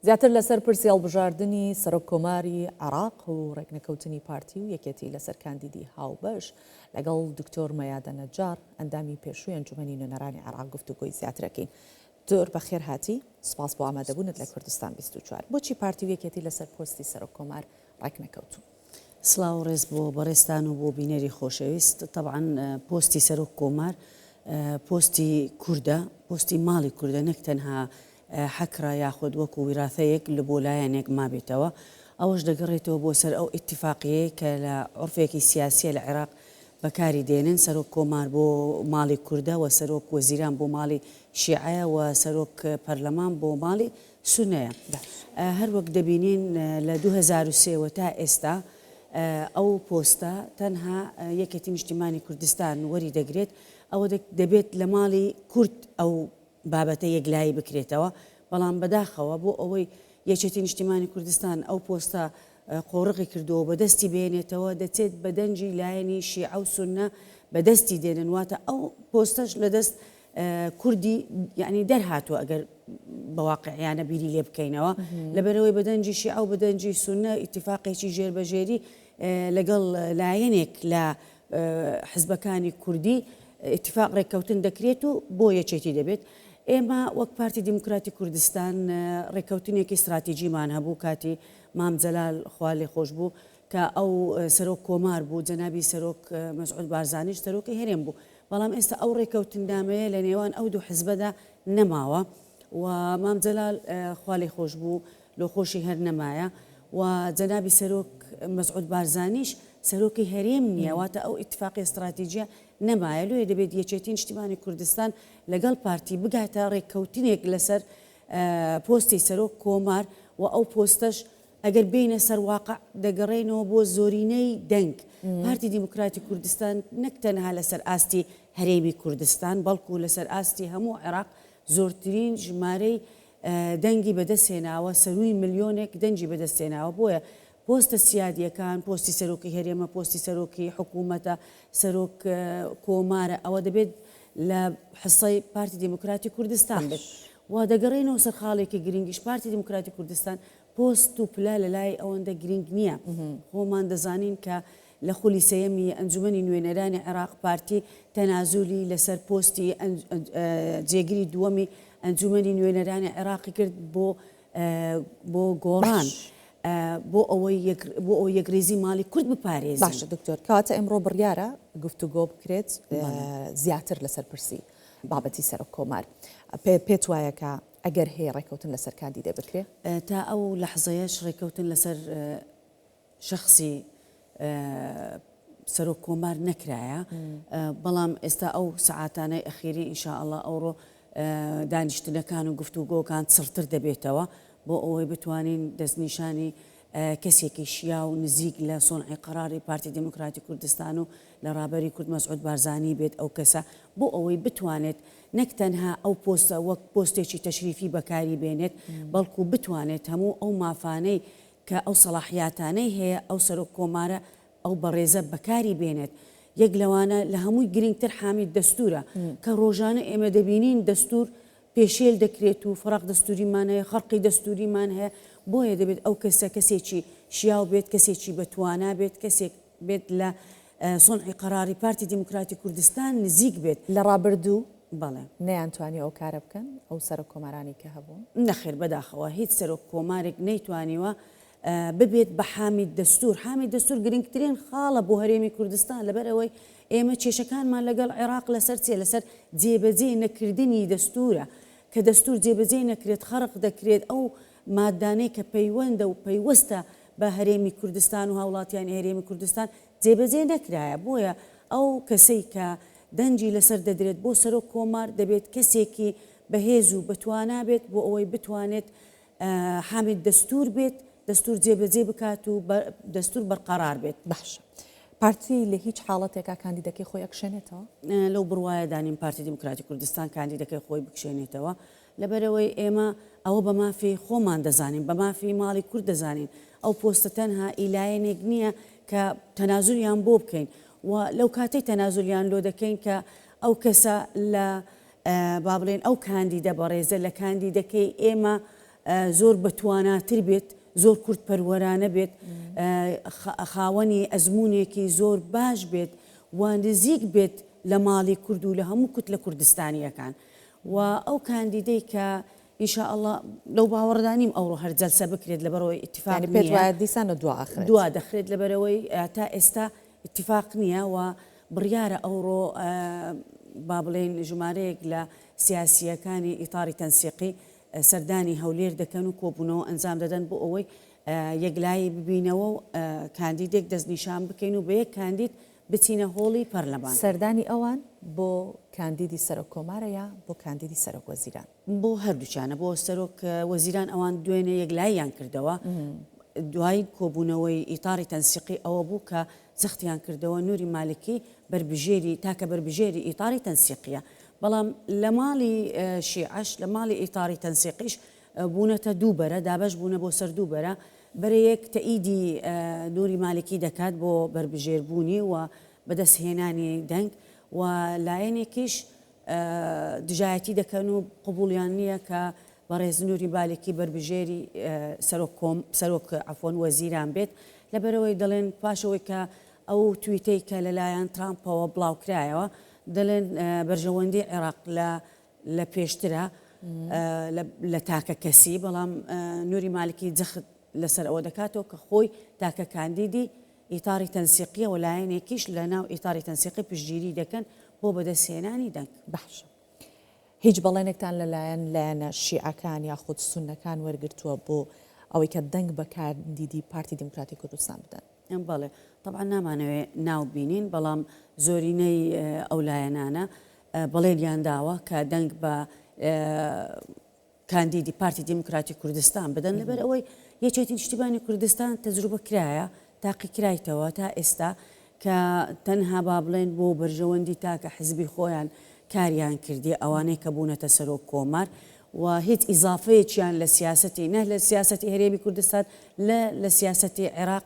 زیاتر لەسەر پرسی هەڵبژاردنی سەرۆک کۆماری عێراق و ڕێکنەکەوتنی پارتی و یەکێتی لەسەر کاندیدی هاوبەش لەگەڵ دکتۆر مەیادە نەجار ئەندامی پێشووی ئەنجومەنی نوێنەرانی عێراق گفتوگۆی زیاترەکەین. دکتۆر بەخێر هاتی، سوپاس بۆ ئامادەبوونت لە کوردستان 24. بۆچی پارتی و یەکێتی لەسەر پۆستی سەرۆک کۆمار ڕێکنەکەوتوون؟ سڵاو و ڕێز بۆ بەڕێزتان و بۆ بینەری خۆشەویست. تەبعەن پۆستی سەرۆک کۆمار پۆستی کوردە، پۆستی ماڵی کوردە نەک تەنها حەکرا یاخود وەکو ویراسەیەک لە بۆ لایەنێک مابێتەوە. ئەوەش دەگەڕێتەوە بۆ سەر ئەو ئیتیفاقیەی کە لە عورفێکی سیاسیە لە عێراق بەکاری دێنن، سەرۆک کۆمار بۆ ماڵی کوردە و سەرۆک وەزیران بۆ ماڵی شیعەیە و سەرۆک پەرلەمان بۆ ماڵی سوننەیە. هەر وەک دەبینین لە 2003 وە تا ئێستا ئەو پۆستە تەنها یەکێتی نیشتیمانی کوردستان وەری دەگرێت، ئەوە دەبێت لە ماڵی کورد ئەو بابەتە یەکلایی بکرێتەوە، بەڵام بەداخەوە بۆ ئەوەی یەکێتی نیشتیمانی کوردستان ئەو پۆستە قۆرغی کردووە و بەدەستی بێنێتەوە، دەچێت بە دەنگی لایەنی شیعە و سوننە بەدەستی دێنن، واتە ئەو پۆستەش لەدەست کوردی یەعنی دەرهاتووە ئەگەر بە واقعیانە بیری لێ بکەینەوە، لەبەرئەوەی بە دەنگی شیعە و بە دەنگی سوننە ئیتیفاقێکی ژێربەژێری لەگەڵ لایەنێک لە حزبەکانی کوردی ئیتیفاق ڕێککەوتن دەکرێت و بۆ یەکێتی دەبێت. ئێمە وەک پارتی دیموکراتی کوردستان ڕێککەوتنێکی ستراتیجیمان هەبوو کاتی مام جەلال خوا لێخۆشبوو کە ئەو سەرۆک کۆمار بوو، جەنابی سەرۆک مەسعود بارزانیش سەرۆکی هەرێم بوو. بەڵام ئێستا ئەو ڕێککەوتننامەیە لە نێوان ئەو دوو حزبەدا نەماوە و مام جەلال خوا لێخۆشبوو لۆخۆشی هەر نەمایە و جەنابی سەرۆک مەسعود بارزانیش سەرۆکی هەرێم نییە، واتە ئەو ئیتفاقی ستراتیجیە نەمایە، لۆیە دەبێت یەکێتی نیشتیمانی کوردستان لەگەڵ پارتی بگاتە ڕێککەوتنێک لەسەر پۆستی سەرۆک کۆمار و ئەو پۆستەش ئەگەر بێینە سەر واقع دەگەڕێینەوە بۆ زۆرینەی دەنگ، پارتی دیموکراتی کوردستان نەک تەنها لەسەر ئاستی هەرێمی کوردستان بەڵکو لەسەر ئاستی هەموو عێراق زۆرترین ژمارەی دەنگی بەدەستهێناوە، سەرووی ملیۆنێک دەنگی بەدەستهێناوە، بۆیە پۆستە سیادییەکان، پۆستی سەرۆکی هەرێمە، پۆستی سەرۆکی حکوومەتە، سەرۆک کۆمارە، ئەوە دەبێت لە حسەی پارتی دیموکراتی کوردستان بێت. و دەگەڕێینەوە سەر خاڵێکی گرنگیش، پارتی دیموکراتی کوردستان پۆست و پلە لەلای ئەوەندە گرنگ نییە. خۆمان دەزانین کە لە خولی سێیەمی ئەنجومەنی نوێنەرانی عێراق پارتی تەنازولی لەسەر پۆستی جێگری دووەمی ئەنجومەنی نوێنەرانی عێراقی کرد بۆ بۆ گۆڕان بۆ ئەوەی بۆ ئەوەی یەکڕیزی ماڵی کورد بپارێزین. باشە دکتۆر کەواتە ئمڕۆ بڕیارە گفتوگۆ بکرێت زیاتر لەسەر پرسی بابەتی سەرۆک کۆمار پێت وایە کە ئەگەر هەیە ڕێکەوتن لەسەر کاندیدێ بکرێ؟ تا ئەو لەحزەیەش ڕێکەوتن لەسەر شەخسی سەرۆک کۆمار نەکرایە بەڵام ئێستا ئەو سەعاتانەی ئەخیری ان شاء اللە ئەوڕۆ دانیشتنەکان و گفتوگۆکان چڕتر دەبێتەوە بۆ ئەوەی بتوانین دەستنیشانی کەسێکی شیاو نزیک لە سۆنعی قەراری پارتی دیموکراتی کوردستان و لە ڕابەری کورد مەسعود بارزانی بێت ئەو کەسە بۆ ئەوەی بتوانێت نەک تەنها ئەو پۆستە وەک پۆستێکی تەشریفی بەکاری بێنێت بەڵکو بتوانێت هەموو ئەو مافانەی کە ئەو سەڵاحیاتانەی هەیە ئەو سەرۆک کۆمارە ئەو بەڕێزە بەکاری بێنێت، یەک لەوانە لە هەمووی گرنگتر حامی دەستوورە کە ڕۆژانە ئێمە دەبینین دەستوور پێشێل دەکرێت و فەراغ دەستووریمان هەیە، خەرقی دەستووریمان هەیە، بۆیە دەبێت ئەو کەسە کەسێکی شیاو بێت، کەسێکی بەتوانا بێت، کەسێک بێت لە سونعی قەراری پارتی دیموکراتی کوردستان نزیک بێت. لە ڕابردوو بەڵێ. نەیانتوانیوە ئەو کارە بکەن، ئەو سەرۆک کۆمارانەی کە هەبوون؟ نەخێر بەداخەوە هیچ سەرۆک کۆمارێک نەیتوانیوە ببێت بە حامی دەستوور، حامی دەستوور گرنگترین خاڵە بۆ هەرێمی کوردستان، لەبەرئەوەی ئێمە کێشەکانمان لەگەڵ عێراق لەسەر چیە؟ لەسەر جێبەجێ نەکردنی دەستوورە، کە دەستوور جێبەجێ نەکرێت خەرق دەکرێت، ئەو مادانەی کە پەیوەندە و پەیوەستە بە هەرێمی کوردستان و هاوڵاتیانی هەرێمی کوردستان جێبەجێ نەکرایە، بۆیە ئەو کەسەی کە دەنگی لەسەر دەدرێت بۆ سەرۆک کۆمار دەبێت کەسێکی بەهێز و بەتوانا بێت بۆ ئەوەی بتوانێت حامی دەستور بێت، دەستور جێبەجێ بکات و دەستور بەرقەرار بێت. باشە پارتی لە هیچ حاڵەتێکا کاندیدەکەی خۆی ئەکشێنێتەوە؟ لەو بڕوایەدا نیم پارتی دیموکراتی کوردستان کاندیدەکەی خۆی بکشێنێتەوە، لەبەرئەوەی ئێمە ئەوە بە مافی خۆمان دەزانین، بە مافی ماڵی کورد دەزانین، ئەو پۆستە تەنها ئی لایەنێک نییە کە تەنازولیان بۆ بکەین و لەو کاتەی تەنازولیان لۆ دەکەین کە ئەو کەسە لە با بڵێین ئەو کاندیدە بەڕێزە لە کاندیدەکەی ئێمە. زۆر بەتواناتر بێت، زۆر کوردپەروەرانە بێت، خاوەنی ئەزموونێکی زۆر باش بێت و نزیک بێت لە ماڵی کورد و لە هەموو کوتلە کوردستانییەکان و ئەو کاندیدەی کە ان شاء اللە لەو باوەڕدا نیم ئەوڕۆ هەر جەلسە بکرێت لەبەرئەوەی ئیتفاق یانی پێت نییە. وایە دیسانە دوا ئەخرێت؟ دوا دەخرێت لەبەرئەوەی تا ئێستا ئیتفاق نییە و بڕیارە ئەوڕۆ با بڵێین ژمارەیەک لە سیاسییەکانی ئیتاری تەنسیقی سەردانی هەولێر دەکەن و کۆبوونەوە ئەنجام دەدەن بۆ ئەوەی یەکلایی ببینەوە و کاندیدێک دەستنیشان بکەین و بە یەک کاندید بچینە هۆڵی پەرلەمان. سەردانی ئەوان بۆ کاندیدی سەرۆک کۆمارە یا بۆ کاندیدی سەرۆک وەزیران؟ بۆ هەردووکیانە، بۆ سەرۆک وەزیران ئەوان دوێنێ یەکلاییان کردەوە، دوایین کۆبوونەوەی ئیتاری تەنسیقی ئەوە بوو کە جەختیان کردەوە نوری مالکی بەربژێری تاکە بەربژێری ئیتاری تەنسیقیە، بەڵام لە ماڵی شیعەش لە ماڵی ئیتاری تەنسیقیش بوونەتە دوو بەرە، دابەش بوونە بۆ سەر دوو بەرە، بەرەیەک تەئیدی نوری مالکی دەکات بۆ بەربژێر بوونی و بەدەست هێنانی دەنگ و لایەنێکیش دژایەتی دەکەن و قبوڵیان نییە کە بەڕێز نوری مالکی بەربژێری سەرۆک کۆم سەرۆک عەفوەن وەزیران بێت لەبەرئەوەی دەڵێن پاش ئەوەی کە ئەو تویتەی کە لەلایەن ترامپەوە بڵاوکرایەوە دەڵێن بەرژەوەندی عێراق لە لە پێشترە لە تاکە کەسی، بەڵام نوری مالکی جەخت لەسەر ئەوە دەکاتەوە کە خۆی تاکە کاندیدی ئیتاری تەنسیقیە و لایەنێکیش لە ناو ئیتاری تەنسیقی پشتگیری دەکەن بۆ بەدەستهێنانی دەنگ. باشە هیچ بەڵێنێکتان لەلایەن لایەنە شیعەکان یاخود سوننەکان وەرگرتووە بۆ ئەوەی کە دەنگ بە کاندیدی پارتی دیموکراتی کوردستان بدەن؟ بەڵێ تەبعەن نامانەوێ ناو بینین بەڵام زۆرینەی ئەو لایەنانە بەڵێنیان داوە کە دەنگ بە کاندیدی پارتی دیموکراتی کوردستان بدەن لەبەر ئەوەی یەکێتی نیشتیمانی کوردستان تەجروبە کرایە تاقیکرایتەوە تا ئێستا کە تەنها با بڵێن بۆ بەرژەوەندی تاکە حزبی خۆیان کاریان کردیە ئەوانەی کە بوونەتە سەرۆک کۆمار و هیچ ئیزافەیەکیان لە سیاسەتی نە لە سیاسەتی هەرێمی کوردستان لە لە سیاسەتی عێراق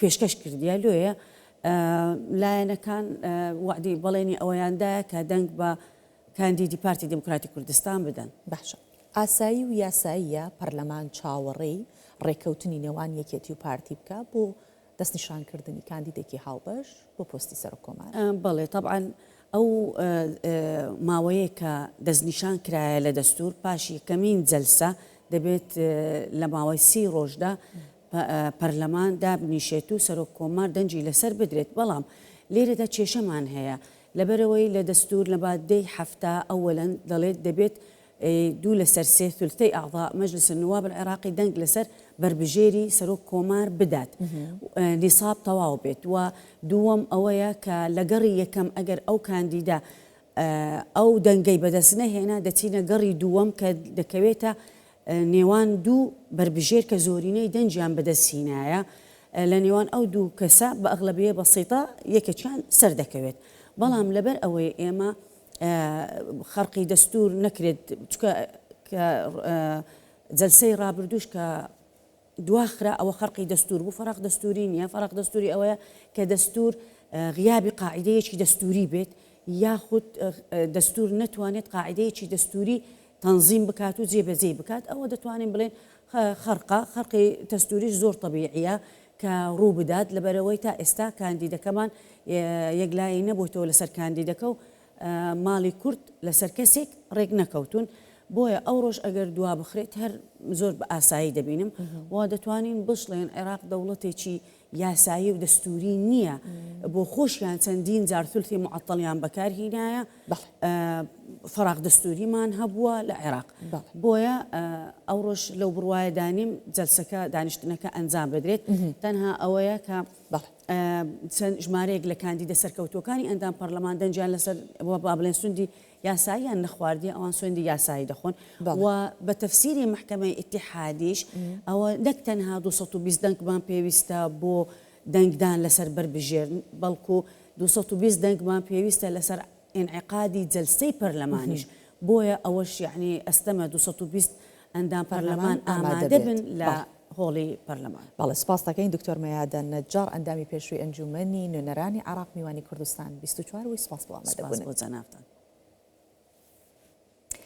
پێشکەش کردیە لۆیە لایەنەکان وەعدی بەڵێنی ئەوەیان دایە کە دەنگ بە کاندیدی پارتی دیموکراتی کوردستان بدەن. باشە ئاسایی و یاساییە پەرلەمان چاوەڕێی ڕێککەوتنی نێوان یەکێتی و پارتی بکا بۆ دەستنیشانکردنی کاندیدێکی هاوبەش بۆ پۆستی سەرۆک کۆمار؟ بەڵێ تەبعەن ئەو ماوەیەی کە دەستنیشان کرایە لە دەستور پاش یەکەمین جەلسە دەبێت لە ماوەی سی ڕۆژدا پەرلەمان دابنیشێت و سەرۆک کۆمار دەنگی لەسەر بدرێت بەڵام لێرەدا کێشەمان هەیە لەبەرئەوەی لە دەستور لە ماددەی 70 ئەوەلەن دەڵێت دەبێت دوو لەسەر سێ ثلثەی اعضاء مجلس النواب العراقی دەنگ لەسەر بەربژێری سەرۆک کۆمار بدات نیساب تەواو بێت و دووەم ئەوەیە کە لە گەڕی یەکەم ئەگەر ئەو کاندیدە ئەو دەنگەی بەدەست نەهێنا دەچینە گەڕی دووەم کە دەکەوێتە نێوان دوو بەربژێر کە زۆرینەی دەنگیان بەدەست هینایە لە نێوان ئەو دوو کەسە بە ئەغلەبیە بەسیتە یەکێکیان سەردەکەوێت بەڵام لەبەر ئەوەی ئێمە خەرقی دەستور نەکرێت چکە کە جەلسەی ڕابردوش کە دواخرا ئەوە خەرقی دەستور بوو فەرق دەستوری نییە فەرق دەستوری ئەوەیە کە دەستور غیابی قاعدەیەکی دەستوری بێت یاخود دەستور نەتوانێت قاعدەیەکی دەستوری تەنزیم بکات و جێبەجێی بکات ئەوە دەتوانین بڵێن خەرقە خەرقی دەستوریش زۆر تەبیعیە کە ڕوو بدات لەبەرئەوەی تا ئێستا کاندیدەکەمان یەکلایی نەبوویتەوە لەسەر کاندیدەکە و ماڵی کورد لەسەر کەسێک ڕێک نەکەوتوون بۆیە ئەوڕۆش ئەگەر دوا بخرێت هەر زۆر بە ئاسایی دەبینم و دەتوانین بشڵێن عێراق دەوڵەتێکی یاسایی و دەستوری نییە بۆ خۆشیان چەندین جار ثلثی معطلیان بەکار هینایە فەراغ دەستوریمان هەبووە لە عێراق بۆیە ئەوڕۆش لەو بڕوایەدا نیم جەلسەکە دانیشتنەکە ئەنجام بدرێت تەنها ئەوەیە کە چەند ژمارەیەک لە کاندیدە سەرکەوتووەکانی ئەندام پەرلەمان دەنگیان لەسەر با بڵێن سوندی یاساییان نەخواردیە ئەوان سوێندی یاسایی دەخۆن و بە تەفسیری مەحکەمەی ئیتیحادیش ئەوە نەک تەنها 220 دەنگمان پێویستە بۆ دەنگدان لەسەر بەربژێر بەڵکو 220 دەنگمان پێویستە لەسەر ئینعقادی جەلسەی پەرلەمانیش بۆیە ئەوەش یەعنی ئەستەمە 220 ئەندام پەرلەمان ئامادە بن لە هۆڵی پەرلەمان. بەڵێ سوپاست دەکەین دکتۆر مەیادە نەجاڕ ئەندامی پێشووی ئەنجوومەنی نوێنەرانی عێراق میوانی کوردستان 24 وی سوپاس بۆ ئامادەبوونت. سوپاس بۆ جەنابتان.